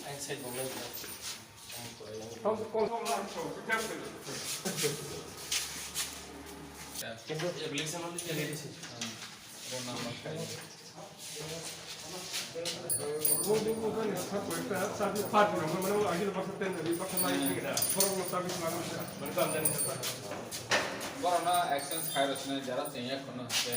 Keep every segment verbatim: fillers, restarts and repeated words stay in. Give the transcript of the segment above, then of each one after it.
Ang sai bo nai. Kintu application only generation. Phone number khai. Borok no exchange khai rw swnai jara chengya khoroknwi hwnkhe.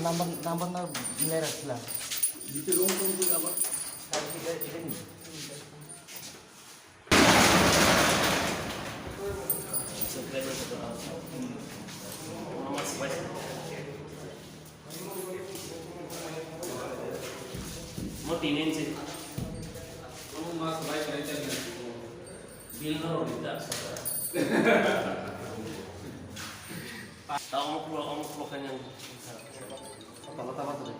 Number, number na milai rakhla. Mo tinin si. Bill no rwdi ta saka. Ta omo klo, omo klo kanya. Tama tama tu.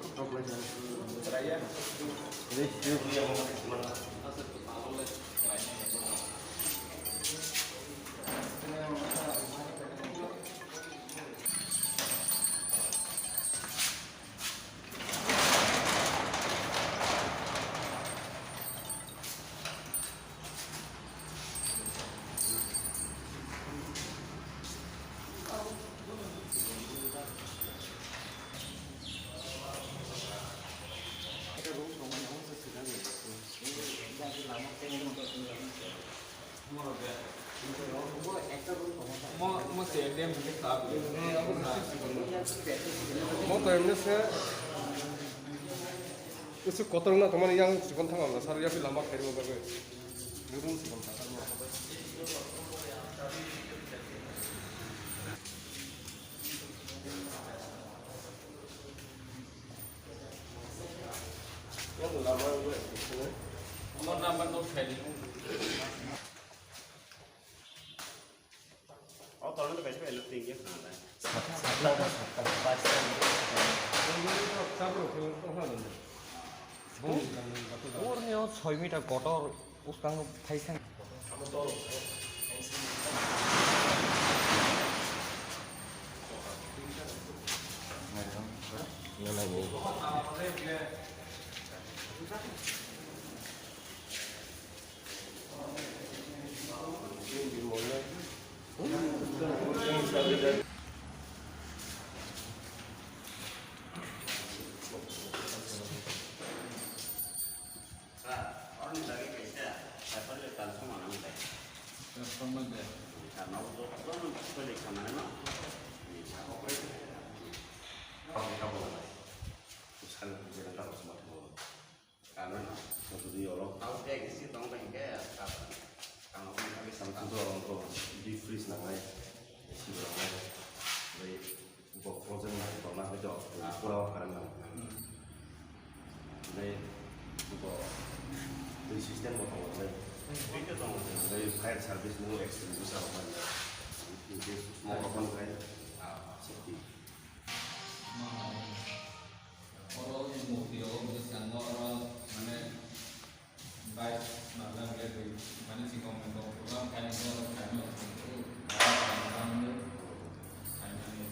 Mo, mo se dem ni ta. Mo to emne se. Kusu kotor na tomani yang sikon thang na sar ya lama khairi mo bagwi. Nurung sikon thang. Yang lama gue. Mo number note khairi. O tolno kaisa bai tingya khna lai. Urni o soi meter kotor uskango phaisang. Sir, oroni bagwi kaisa paper le transformer nang bai. Transformer de. Sir, nogo jotono soilai khamani no. Sir, jera ta osma thangma. Ano na, sotudi oro. Tao bag isi tong bai ke, apa? Tang bai ke. Ang tudo oro deep freeze nangnai, isi nangnai. Bai, bo frozen na, bo na, bai to, pura wa karan na. Bai, bo, bai system bo tong bai. Bai fire service no extinguisher bai. In case smoke happen bai, safety. Oro ni murti rogo bwskango oro mane bike swnamjak le twi mane chikon mane kok program khainai khe oro khainai khainani.